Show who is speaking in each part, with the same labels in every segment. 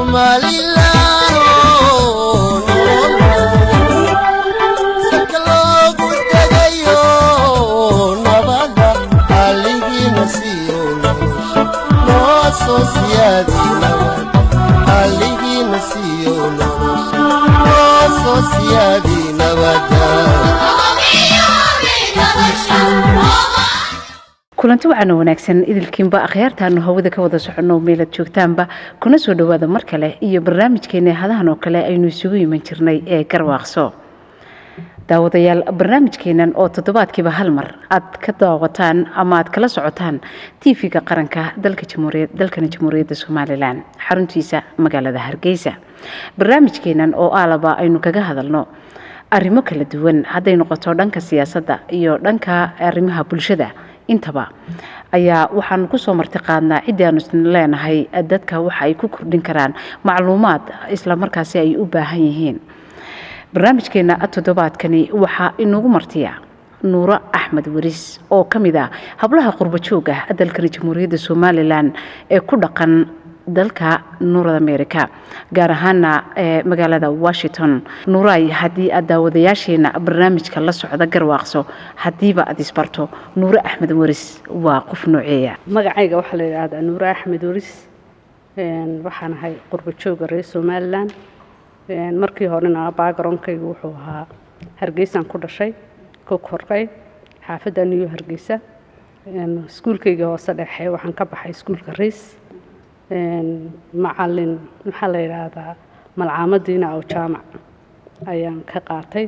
Speaker 1: Somaliland oo nolol saka loogu dagayo, nabada Allihiina siiyo, nolosha noo soo siyaadi. Nabada Allihiina siiyo, nolosha noo soo siyaadi, nabada.
Speaker 2: Kulanti waxaana wanaagsan idilkiinba akhyaartaanu hawada ka wada soconno, meelaad joogtaanba kuna soo dhawaada mar kale iyo barnaamijkeena hadahan oo kale aynu isugu iman jirnay ee Garwaaqso. Daawadayaal, barnaamijkeenan oo toddobaadkiiba hal mar aad ka daawataan ama aad kala socotaan TV-ga qaranka dalka jamhuuriya dalkana Jamhuuriyadda Somaliland, xaruntiisa magaalada Hargeysa, barnaamijkeenan oo aalaba aynu kaga hadalno arrimo kala duwan, hadday noqoto dhanka siyaasadda iyo dhanka arrimaha bulshada intaba, ayaa waxaanu kusoo marti qaadnaa ciddii aanu isna leenahay dadka waxa ay ku kordhin karaan macluumaad isla markaasi ay u baahan yihiin. Barnaamijkeena toddobaadkani waxaa inoogu martiya Nuuro Axmed Weris oo ka mid ah hablaha qurbo joog ah dalkani Jamhuuriyadda Somaliland ee ku dhaqan dalka North America, gaar ahaana ee magaalada Washington. Nuuraay, haddii aad daawadayaasheena barnaamijka la socda Garwaaqso haddiiba aad isbarto, Nuuro Axmed Weris waa qof nooceeya?
Speaker 3: Magacayga waxaa la yidhaahdaa Nuure Axmed Weris. Waxaan ahay qurbo jooga reer Somaliland. Markii horena backgroundkaygu wuxuu ahaa Hargeysaan ku dhashay, ku koray xaafadda New Hargeysa. Iskuulkayga hoose dhexe waxaan ka baxay iskuulka Riis Macalin, maxaa la yidhaahdaa, malcaamadiina aw jaamac ayaan ka qaatay.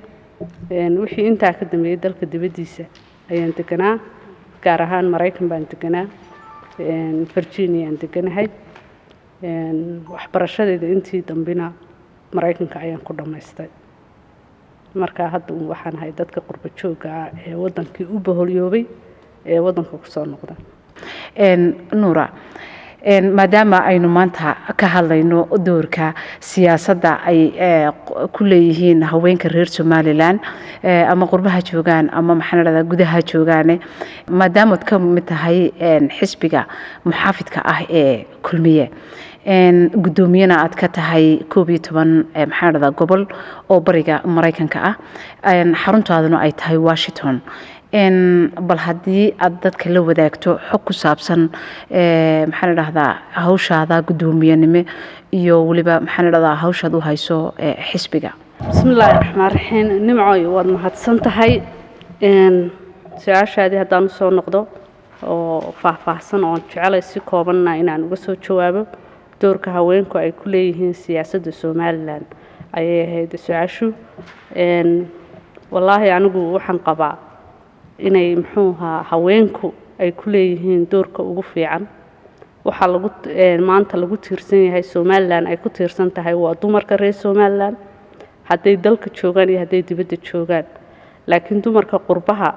Speaker 3: Wixii intaa ka dambeeyey dalka dibaddiisa ayaan deganaa, gaar ahaan Maraykan baan deganaa, Virginia aan deganahay. Waxbarashadeeda intii dambena Maraykanka ayaan ku dhammaystay. Marka hadda un waxaan ahay dadka qurbo joogga ah ee waddankii u boholyoobay ee waddanka kusoo noqda.
Speaker 2: Nuura, maadaama aynu maanta ka hadlayno doorka siyaasadda ay ku leeyihiin haweenka reer Somaliland, ama qurbaha joogaan ama maxaan dhahdaa gudaha joogaane, maadaamaad ka mid tahay xisbiga muxaafidka ah ee Kulmiye, guddoomiyena aad ka tahay 11, maxaan dhahdaa, gobol oo bariga Maraykanka ah, xaruntaaduna ay tahay Washington, bal haddii aad dadka la wadaagto xog ku saabsan, maxaan idhahdaa, hawshaada guddoomiyenimo iyo weliba, maxaan idhahdaa, hawshaad u hayso xisbiga.
Speaker 3: Bismillaahi raxmaan raxiim. Nimcoy, waad mahadsan tahay. Su-aashaadii haddaan usoo noqdo oo faahfaahsan oon jecelay si koobanna inaan uga soo jawaabo, doorka haweenku ay ku leeyihiin siyaasadda Somaliland ayay ahayd su-aashu. Wallaahi anigu waxaan qabaa inay, muxuu ahaa, haweenku ay ku leeyihiin doorka ugu fiican. Waxaa lagu maanta lagu tiirsan yahay, Somaliland ay ku tiirsan tahay, waa dumarka reer Somaliland, hadday dalka joogaan iyo hadday dibadda joogaan. Laakiin dumarka qurbaha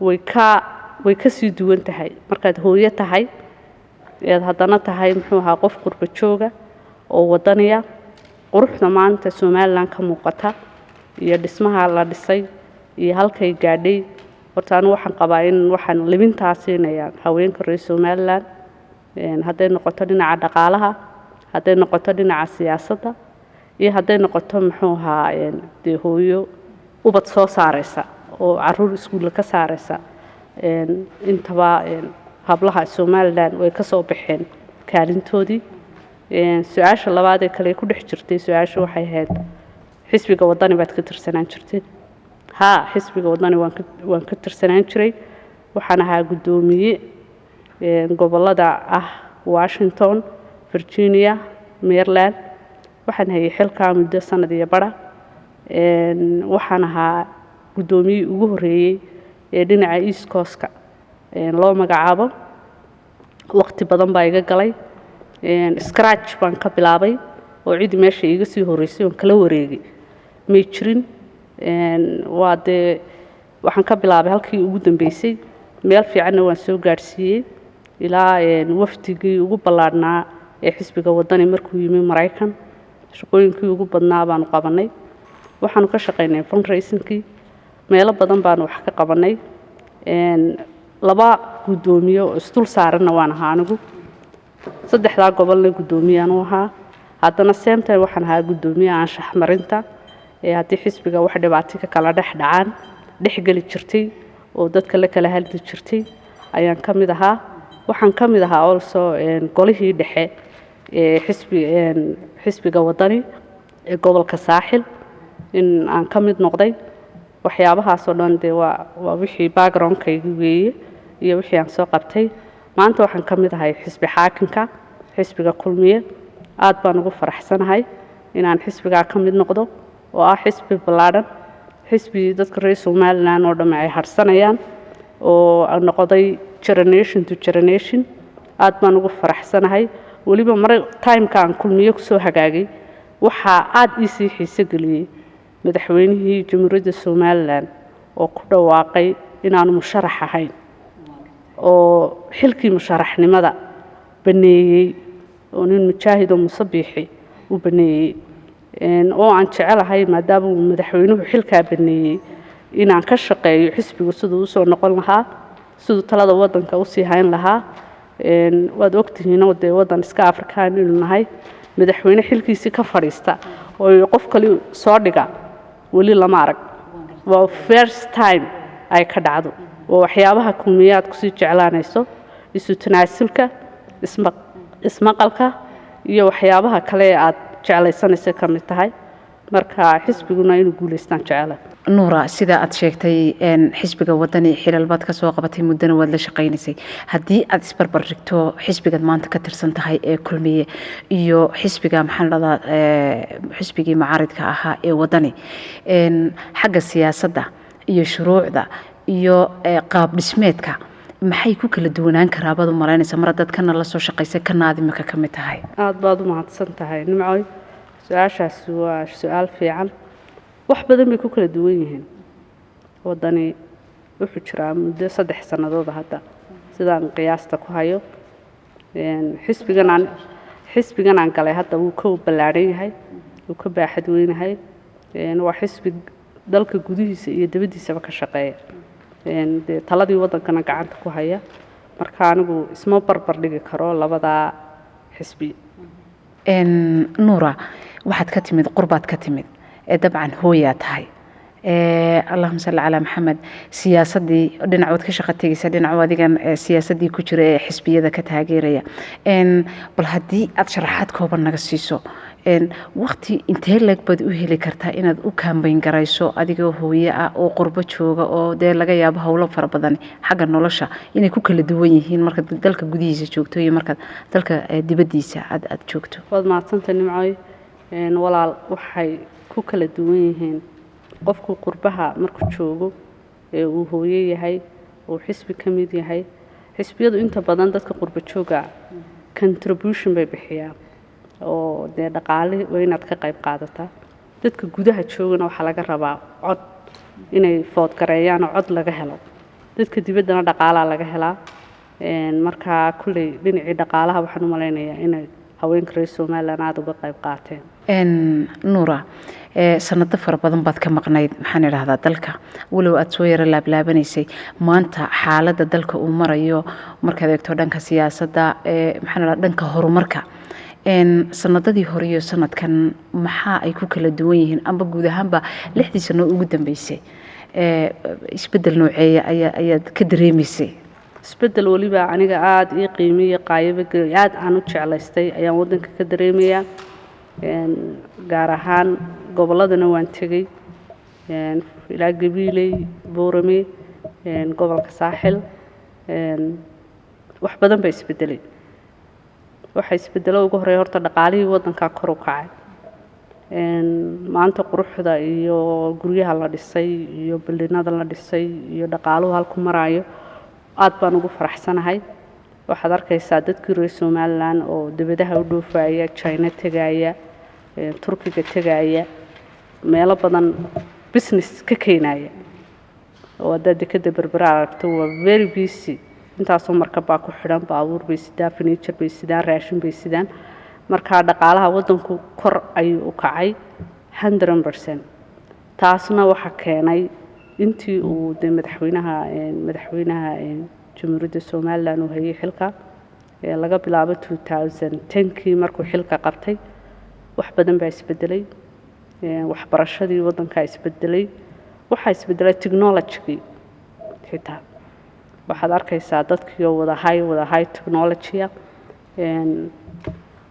Speaker 3: way ka sii duwan tahay. Markaad hooyo tahay eed haddana tahay, muxuu ahaa, qof qurba jooga oo wadaniya, quruxda maanta Somaliland ka muuqata iyo dhismaha la dhisay iyo halkay gaadhay, horta anigu waxaan qabaa in waxaan libintaa siinayaan haweenka reer Somaliland, hadday noqoto dhinaca dhaqaalaha, hadday noqoto dhinaca siyaasadda iyo hadday noqoto, muxuu ahaa, dee hooyo ubad soo saaraysa oo caruur iskuulla ka saaraysa. Intaba hablaha Somaliland way ka soo baxeen kaalintoodii. Su-aasha labaad ee kale ku dhex jirtay su-aasha waxay ahayd, xisbiga Wadani baad ka tirsanaan jirtay? Haa, xisbiga Wadani waan ka tirsanaan jiray. Waxaan ahaa guddoomiye gobollada ah Washington, Virginia, Maryland. Waxaan hayay xilkaa muddo sanad iyo bara. Waxaan ahaa guddoomiyihii ugu horreeyey ee dhinaca East Coastka loo magacaabo. Waqti badan baa iga galay. Scratch baan ka bilaabay oo cidi meesha iiga sii horreysay oon kala wareegay may jirin. Waa dee waxaan ka bilaabay halkii ugu dambeysay, meel fiicanna waan soo gaadhsiiyey ilaa wafdigii ugu ballaadhnaa ee xisbiga Waddani markuu yimi Maraykan. Shaqooyinkii ugu badnaa baanu qabanay. Waxaanu ka shaqaynay fundraisingkii, meelo badan baanu wax ka qabanay. Laba guddoomiye oo isdul saaranna waan ahaa anigu, saddexdaa gobolna guddoomiyaan u ahaa. Haddana same time waxaan ahaa guddoomiyaha anshax marinta ee haddii xisbiga wax dhibaato ka kala dhex dhacaan dhexgeli jirtay oo dadka la kala hadli jirtay ayaan ka mid ahaa. Waxaan ka mid ahaa also golihii dhexe ee xisbiga Wadani ee gobolka Saaxil in aan ka mid noqday. Waxyaabahaasoo dhan dee waa wixii backgroundkayga weeye iyo wixii aan soo qabtay. Maanta waxaan ka mid ahay xisbi xaakimka, xisbiga Kulmiye. Aad baan ugu faraxsanahay inaan xisbigaa ka mid noqdo oo ah xisbi ballaadhan, xisbi dadka reer Somaliland oo dhamme ay harsanayaan oo noqday generation to generation. Aad baan ugu faraxsanahay. Weliba mar timeka aan Kulmiye kusoo hagaagay, waxaa aad iisii xiise geliyey madaxweynihii Jamhuuriyadda Somaliland oo ku dhawaaqay inaanu musharax ahayn oo xilkii musharaxnimada baneeyey oo nin mujaahid oo Muuse Biixi u baneeyey, oo aan jecelahay maadaama uu madaxweynuhu xilkaa baneeyey inaan ka shaqeeyo xisbigu siduu usoo noqon lahaa, siduu talada waddanka usii hayn lahaa. Waad ogtihiinoo dee waddan iska Afrikaan inuu nahay, madaxweyne xilkiisii ka fadhiista oo qof kale soo dhiga weli lama arag. Waa first time ay ka dhacdo. Waa waxyaabaha Kulmiyaad kusii jeclaanayso, isu tanaasulka, ismaqalka iyo waxyaabaha kale ee aad jeclaysanaysa ka mid tahay. Marka xisbiguna inuu guulaystaan jecela.
Speaker 2: Nuura, sida aad sheegtay, xisbiga Wadani xilal baad kasoo qabatay, muddana waad la shaqaynaysay. Haddii aad isbarbar dhigto xisbigaad maanta ka tirsan tahay ee Kulmiye iyo xisbiga, maxaan dhahdaa, xisbigii mucaaridka ahaa ee Wadani, xagga siyaasadda iyo shuruucda iyo qaab dhismeedka, maxay ku kala duwanaan karaa baad u malaynaysa, mar haddaad kana la soo shaqaysay, kana aad imika ka mid tahay?
Speaker 3: Aada baad u mahadsan tahay, Nimcoy. Su-aashaasi waa su-aal fiican. Wax badan bay ku kala duwan yihiin. Waddani wuxuu jiraa muddo 3 sannadooda hadda sidaan qiyaasta ku hayo. Xisbigan aan galay hadda wuu ka ballaadhan yahay, wuu ka baaxad weynahay. Waa xisbi dalka gudihiisa iyo dibaddiisaba ka shaqeeya, dee taladii waddankana gacanta ku haya. Marka anigu isma barbar dhigi karo labadaa xisbi.
Speaker 2: Nuura, waxaad ka timid qurbaad ka timid, ee dabcan hooyaa tahay, allahuma salli calaa Maxamed, siyaasaddii dhinac waad ka shaqo tegeysa, dhinac adigan siyaasaddii ku jira ee xisbiyada ka taageeraya. Bal haddii aad sharaxaad kooban naga siiso, waqti intee leeg baad u heli kartaa inaad u campaign garayso adigoo hooye ah oo qurbo jooga, oo dee laga yaabo howlo fara badan xagga nolosha inay ku kala duwan yihiin markaad dalka gudihiisa joogto iyo markaad dalka dibaddiisa aad joogto?
Speaker 3: Waad mahadsantay, Nimcoy. Walaal, waxay ku kala duwan yihiin, qofku qurbaha markuu joogo ee uu hooyo yahay, uu xisbi ka mid yahay, xisbiyadu inta badan dadka qurbo jooga contribution bay bixiyaan oo dee dhaqaale waa inaad ka qayb qaadataa. Dadka gudaha joogana waxaa laga rabaa cod inay vote gareeyaan oo cod laga helo. Dadka dibaddana dhaqaalaa laga helaa. Markaa kulley dhinacii dhaqaalaha waxaan u malaynayaa inay haweenka reer Somaliland aada uga qayb qaateen.
Speaker 2: Nuura, sanado fara badan baad ka maqnayd, maxaan idhahdaa, dalka, walow aada soo yaro laablaabanaysay. Maanta xaaladda dalka uu marayo markaad eegto dhanka siyaasadda, maxaan idhahdaa, dhanka horumarka, sanadadii hore iyo sanadkan maxaa ay ku kala duwan yihiin, amba guud ahaanba 6dii sano ugu dambeysay isbeddel nooceeya ayaad ka dareemaysay?
Speaker 3: Isbeddel weliba aniga aada ii qiimiya qaayaba aada aan u jeclaystay ayaan waddanka ka dareemayaa. Gaar ahaan gobolladana waan tegey, ilaa Gabiiley, Boorame, gobolka Saaxil. Wax badan baa isbedelay. Waxa isbedelo ugu horreeya horta dhaqaalihii waddankaa kor u kacay. Maanta quruxda iyo guryaha la dhisay iyo buildingada la dhisay iyo dhaqaaluhu halku maraayo aad baan ugu faraxsanahay. Waxaad arkaysaa dadkii reer Somaliland oo dibadaha u dhoofaya, China tegaya, Turkiga tegaya, meelo badan business ka keenaya, oo haddaad dekeda Berbera aragto waa very busy. Intaasoo markab baa ku xidhan, baabuur bay sidaan, furniture bay sidaan, raashin bay sidaan. Markaa dhaqaalaha waddanku kor ayuu u kacay 100%. Taasna waxaa keenay intii uu dee madaxweynaha Jamhuuriyadda Somaliland uu hayay xilka, laga bilaabo 2010kii markuu xilka qabtay. Wax badan baa isbedelay. Waxbarashadii waddankaa isbedelay, waxaa isbedelay technology-gii xitaa. Waxaad arkaysaa dadkii oo wada high technology.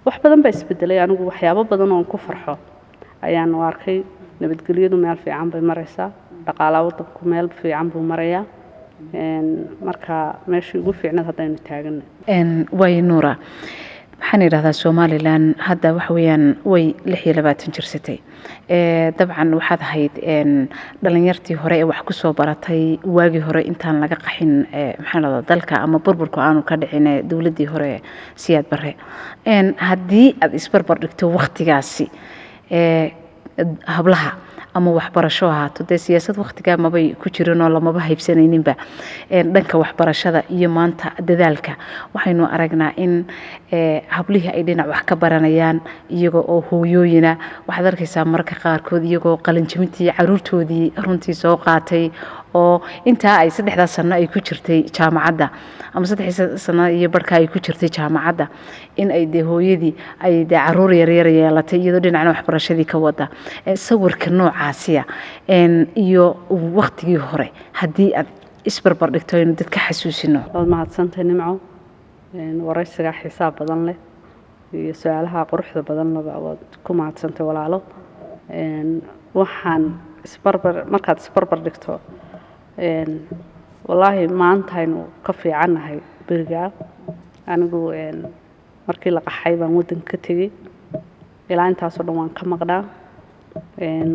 Speaker 3: Wax badan baa isbedelay. Anigu waxyaabo badan oon ku farxo ayaan u arkay. Nabadgelyadu meel fiican bay maraysaa, dhaqaalaha waddanku meel fiican buu marayaa. Marka meeshii ugu fiicnayd haddaynu taagana.
Speaker 2: Waayo Nuura, maxaan idhahdaa, Somaliland hadda waxa weeyaan way 26 jirsatay. Dabcan waxaad ahayd dhalinyartii hore ee wax kusoo baratay waagii hore intaan laga qaxin, maxaan idhahdaa, dalka ama burburku aanu ka dhicin ee dowladdii hore Siyaad Barre. Haddii aad isbarbar dhigto waktigaasi hablaha ama waxbarasho ahaato, dee siyaasad waktigaa mabay ku jirin oo lamaba haybsanayninba, dhanka waxbarashada iyo maanta dadaalka, waxaynu aragnaa in hablihii ay dhinac wax ka baranayaan iyagoo oo hooyooyina. Waxaad arkaysaa mararka qaarkood iyagoo qalinjabintii caruurtoodii runtii soo qaatay oo intaa ay 3-daa sano ay ku jirtay jaamacadda ama 3 sano iyo barhka ay ku jirtay jaamacadda in ay dee hooyadii ay dee caruur yaryar yeelatay iyadoo dhinacna waxbarashadii ka wada. Sawirka noocaasiya iyo waktigii hore haddii aad isbarbar dhigto, aynu dadka xasuusino.
Speaker 3: Waad mahadsantahay, Nimco. Waraysigaa xisaab badan leh iyo su-aalaha quruxda badan leba waad ku mahadsantay, walaalo. Waxaan isbarbar markaad isbarbar dhigto, wallaahi maantaynu ka fiicannahay berigaa. Anigu markii la qaxay baan waddanka ka tegey, ilaa intaasoo dhan waan ka maqnaa.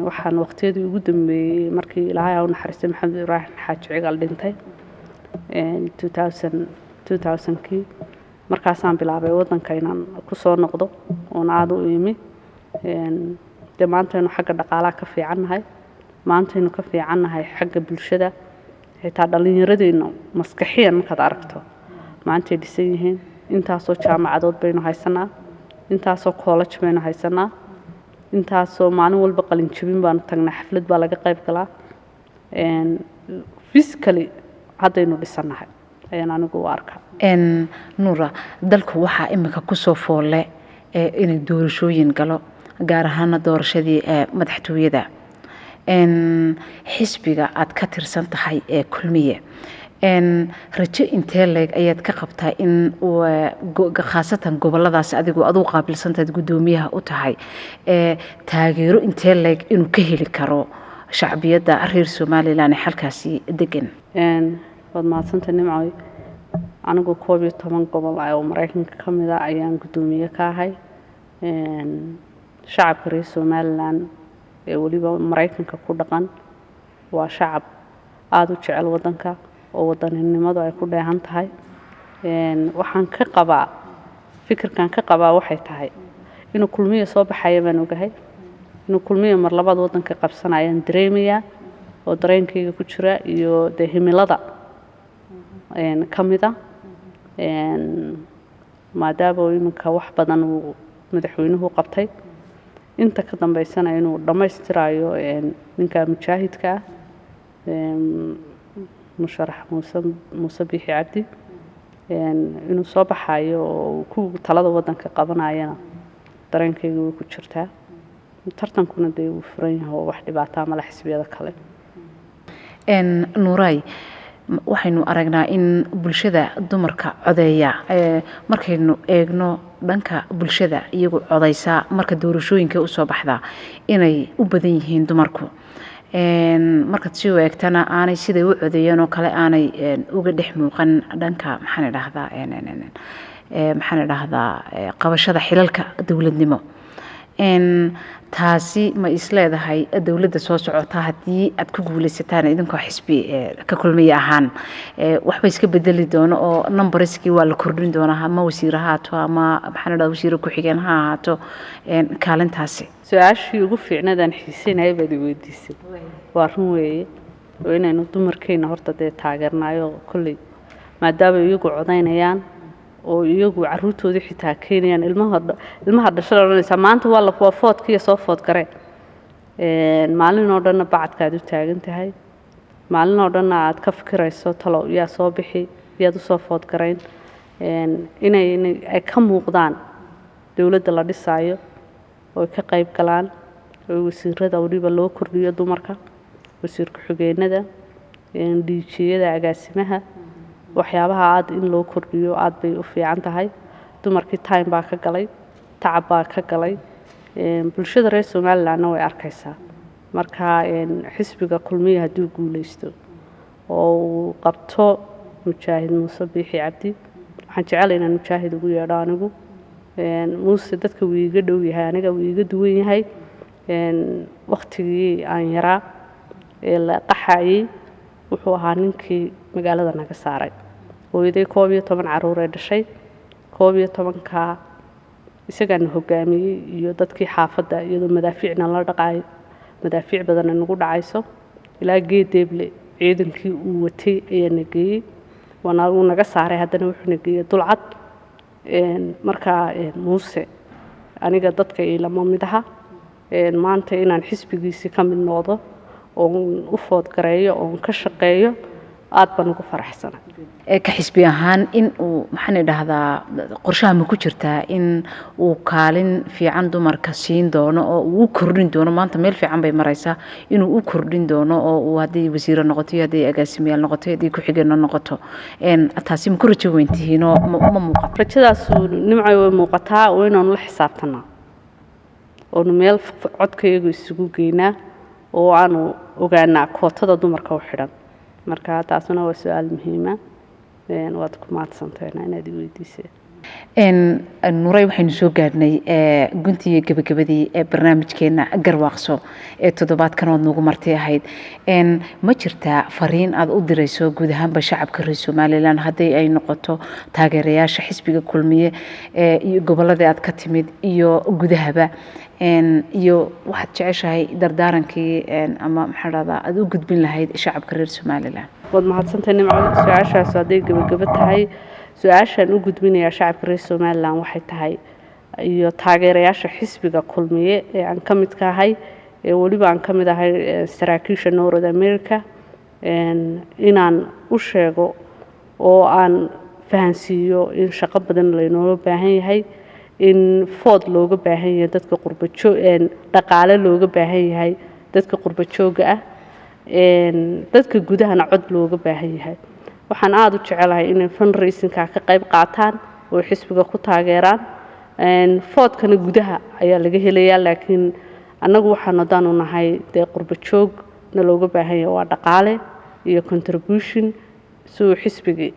Speaker 3: Waxaan waqtiyadii ugu dambeeyey markii Ilaahay ha u naxariistay Maxamed Ibraahim Xaaji Cigal dhintay 2000-kii, markaasaan bilaabay waddanka inaan kusoo noqdo oon aada u imi. Dee maantaynu xagga dhaqaalaha ka fiicannahay, maantaynu ka fiicannahay xagga bulshada xitaa. Dhallinyaradeennu maskaxiyan markaad aragto maantay dhisan yihiin. Intaasoo jaamacadood baynu haysanaa, intaasoo college baynu haysanaa, intaasoo maalin walba qalin jabin baanu tagnaa, xaflad baa laga qayb galaa. Physically haddaynu dhisannahay ayaan anigu u arkaa.
Speaker 2: Nuura, dalku waxaa imika kusoo foolle inay doorashooyin galo, gaar ahaana doorashadii madaxtooyada. Xisbiga aad ka tirsan tahay ee Kulmiye, rajo intee leeg ayaad ka qabtaa in khaasatan goboladaas adigu aduu qaabilsantahay guddoomiyaha u tahay, taageero intee leeg inuu ka heli karo shacbiyadda reer Somaliland ee halkaasi degan?
Speaker 3: Waad mahadsantay, Nimcoy. Anigu 11 gobol oo Maraykanka ka mid a ayaan guddoomiye ka ahay. Shacabka reer Somaliland ee weliba Maraykanka ku dhaqan waa shacab aada u jecel waddanka oo wadaninimadu ay ku dheehan tahay. Waxaan ka qabaa, fikirkan ka qabaa waxay tahay inuu Kulmiya soo baxaya baan ogahay, inuu Kulmiya mar labaad waddanka qabsanayaan dareemayaa oo dareenkayga ku jira iyo dee himilada ka mid a, maadaama uu iminka wax badan uu madaxweynuhu qabtay, inta ka dambeysana inuu dhammaystirayo ninka mujaahidka ah, musharax Muuse Biixi Cabdi, inuu soo baxayo oo ku talada waddanka qabanayana dareenkayga way ku jirtaa. Tartankuna dee wuu furan yahay oo wax dhibaataa male xisbiyada kale.
Speaker 2: Nuuray, waxaynu aragnaa in bulshada dumarka codeeya, markaynu eegno dhanka bulshada iyagu codeysa marka doorashooyinka usoo baxda, inay u badan yihiin dumarku. Markaad si u eegtana aanay siday u codeeyeen oo kale aanay uga dhex muuqan dhanka, maxaan idhahdaa, maxaan idhahdaa, qabashada xilalka dowladnimo. Taasi ma isleedahay dowladda soo socota haddii aad ku guuleysataan idinkoo xisbi ka Kulmiya ahaan waxba iska bedeli doono oo numberskii waa la kordhin doonaa, ama wasiir ha ahaato ama, maxaan idhahdaa, wasiire ku-xigeen ha ahaato, kaalintaasi?
Speaker 3: Su-aashii ugu fiicnaadaan xiiseynaya baad i weydiisay. Waa run weeye oo inaynu dumarkeena horta dee taageernayo kolley, maadaama iyagu codaynayaan oo iyagu caruurtoodii xitaa keenayaan. Ilmaha dhashada odhanaysaa maanta waa la waa foodkiiyo soo food garee. Maalin oo dhanna bacadka aad u taagan tahay, maalin oo dhanna aad ka fikirayso talow yaa soo bixi, yaad usoo food garayn, inay ay ka muuqdaan dowladda la dhisaayo. Oo ka qayb galaan oo wasiirada weliba loo kordhiyo dumarka, wasiir ku-xigeenada, DG-yada, agaasimaha, waxyaabaha aada in loo kordhiyo aada bay u fiican tahay. Dumarkii time baa ka galay, tacab baa ka galay, bulshada reer Somalilandna way arkaysaa. Marka xisbiga Kulmiya hadduu guuleysto oo uu qabto Mujaahid Muuse Biixi Cabdi, waxaan jecelahay inaan Mujaahid ugu yeedho anigu. Muuse dadka wuu iiga dhow yahay, aniga wuu iiga duwan yahay. Waktigii aan yaraa ee la qaxayay wuxuu ahaa ninkii magaalada naga saaray. Hooyaday 11 caruur ee dhashay, 11-kaa isagaana hogaamiyey iyo dadkii xaafadda, iyadoo madaafiicna la dhaqaayo, madaafiic badanna nagu dhacayso, ilaa Geedeeble ciidankii uu watay ayaa na geeyey, waana uu naga saaray. Haddana wuxuu na geeyey Dulcad. Markaa Muuse aniga dadka ilama mid aha. Maanta inaan xisbigiisii ka mid noqdo oon u foodgareeyo oon ka shaqeeyo aad baan ugu faraxsanay.
Speaker 2: Ka xisbi ahaan in uu, maxaan idhahdaa, qorshaha ma ku jirtaa in uu kaalin fiican dumarka siin doono oo uu u kordhin doono? Maanta meel fiican bay maraysaa, inuu u kordhin doono oo uu hadday wasiiro noqoto iyo hadday agaasimayaal noqoto iyo hadday ku-xigeenno noqoto, taasi ma ku rajo weyntihiinoo ma muuqato?
Speaker 3: Rajadaasu, Nimcay, way muuqataa oo inaanu la xisaabtanaa oonu meel codkayagu isugu geynaa oo aanu ogaanaa kootada dumarka u xidhan. Marka taasuna waa su-aal muhiima, waad ku mahadsantahay inaad i weydiiseen.
Speaker 2: Nuray, waxaynu soo gaadhnay guntii gabagabadii ee barnaamijkeena Garwaaqso ee toddobaadkan ood nagu marti ahayd. Ma jirtaa fariin aad u dirayso guud ahaanba shacabka reer Somaliland, haddii ay noqoto taageerayaasha xisbiga Kulmiye iyo gobolladii aad ka timid iyo gudahaba, iyo waxaad jeceshahay dardaarankii ama maxaa dhahdaa aad u gudbin lahayd shacabka reer Somaliland?
Speaker 3: Waad mahadsantahay, Nimco. Su-aashaas hadday gabagabo tahay, su-aashaan u gudbinayaa shacabka reer Somaliland waxay tahay iyo taageerayaasha xisbiga Kulmiye ee aan ka mid ka ahay, ee weliba aan ka mid ahay saraakiisha North America, inaan u sheego oo aan fahansiiyo in shaqo badan laynooga baahan yahay, in vote looga baahan yahay dadka qurbajo, dhaqaale looga baahan yahay dadka qurbo joogga ah, dadka gudahana cod looga baahan yahay. Waxaan aada u jecelahay inay fundraisingka ka qayb qaataan oo xisbiga ku taageeraan. Vote-kana gudaha ayaa laga helayaa, laakiin annagu waxaan haddaanu nahay dee qurbo joogna looga baahan yahay waa dhaqaale iyo contribution si uu xisbigii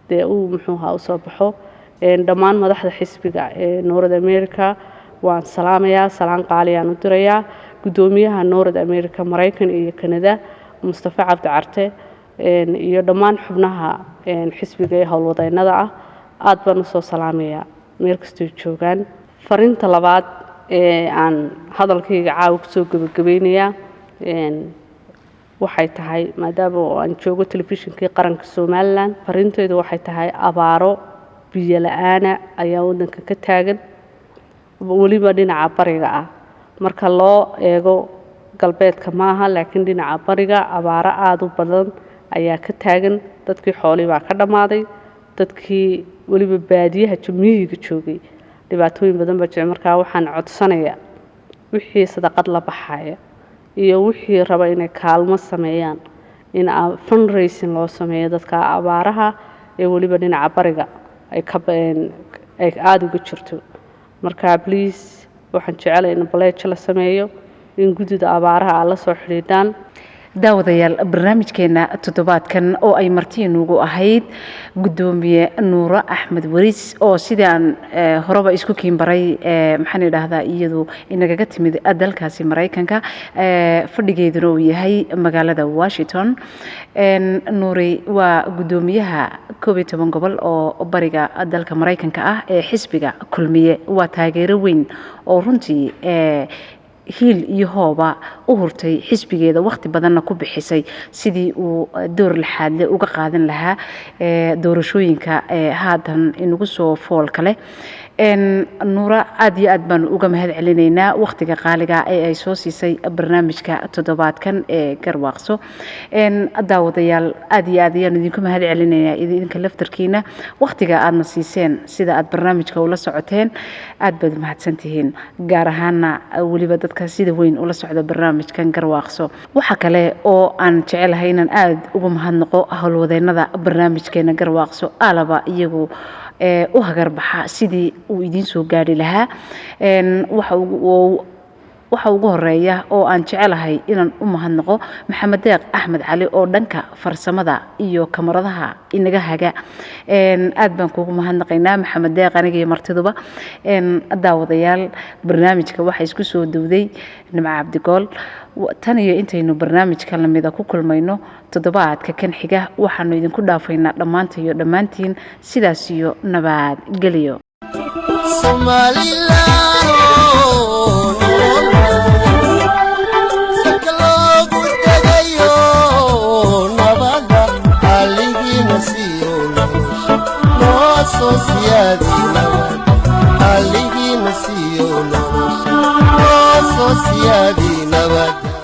Speaker 3: dee uu muxuu ahaa usoo baxo. Dhammaan madaxda xisbiga ee North America waan salaamayaa, salaan qaaliyaan u dirayaa. Guddoomiyaha North America, Maraykan iyo Canada, Mustafa Cabdi Carte, iyo dhammaan xubnaha xisbiga ee howlwadeennada ah aad baan usoo salaamayaa meel kastoy joogaan. Fariinta labaad ee aan hadalkayga caawa kusoo gebagabeynayaa waxay tahay, maadaama oo aan joogo telefishinkii qaranka Somaliland, fariintaydu waxay tahay abaaro biyo la-aana ayaa waddanka ka taagan, weliba dhinaca bariga ah. Marka loo eego galbeedka maaha, laakiin dhinaca bariga abaaro aada u badan ayaa ka taagan. Dadkii xoolii baa ka dhammaaday, dadkii weliba baadiyaha miyiga joogay dhibaatooyin badan baa jira. Markaa waxaan codsanayaa wixii sadaqad la baxaya iyo wixii raba inay kaalmo sameeyaan in fundraising loo sameeyo dadka abaaraha ee weliba dhinaca bariga ay ka ay aada uga jirto. Marka please, waxaan jecelahay in pledge la sameeyo, in guddida abaaraha aad la soo xidhiidhaan.
Speaker 2: Daawadayaal, barnaamijkeena toddobaadkan oo ay marti inugu ahayd guddoomiye Nuuro Axmed Waris, oo sidaan horeba isku kiinbaray, maxaan idhaahdaa, iyadu inagaga timid dalkaasi Maraykanka, fadhigeeduna uu yahay magaalada Washington. Nuuri waa guddoomiyaha 11 gobol oo bariga dalka Maraykanka ah ee xisbiga Kulmiye. Waa taageero weyn oo runtii hiil iyo hooba u hurtay xisbigeeda, wakhti badanna ku bixisay sidii uu door laxaadle uga qaadan lahaa doorashooyinka haatan inagu soo foolka leh. Nuura, aad iyo aad baanu uga mahad celinaynaa wakhtiga qaaliga ee ay soo siisay barnaamijka toddobaadkan ee Garwaaqso. Daawadayaal, aad iyo aad ayaanu idinku mahad celinaynaa idinka laftarkiina wakhtiga aadna siiseen, sida aad barnaamijka ula socoteen. Aad baad umahadsantihiin, gaar ahaana weliba dadka sida weyn ula socda barnaamijkan Garwaaqso. Waxa kale oo aan jecelahay inaan aada uga mahadnaqo howlwadeennada barnaamijkeena Garwaaqso, alaba iyagu u hagarbaxa sidii uu idiin soo gaadhi lahaa. Waxa ugu horeeya oo aan jecelahay inaan u mahadnaqo Maxamed Deeq Axmed Cali oo dhanka farsamada iyo kamaradaha inaga haga. Aad baan kuugu mahadnaqaynaa, Maxamed Deeq, aniga iyo martiduba. Daawadayaal, barnaamijka waxaa isku soo dowday Nimco Cabdigool. Tan iyo intaynu barnaamijka lamida ku kulmayno toddobaadka kan xiga, waxaanu idinku dhaafaynaa dhammaanta iyo dhammaantiin sidaas iyo nabadgelyo.
Speaker 1: Somaliland oo nolol salka loogu degayo, nabada Alligiina siiyo, nolosha noo soo siyaadi. Nabada Alligiina siiyo, nolosha noo soo siyaadi, nabada.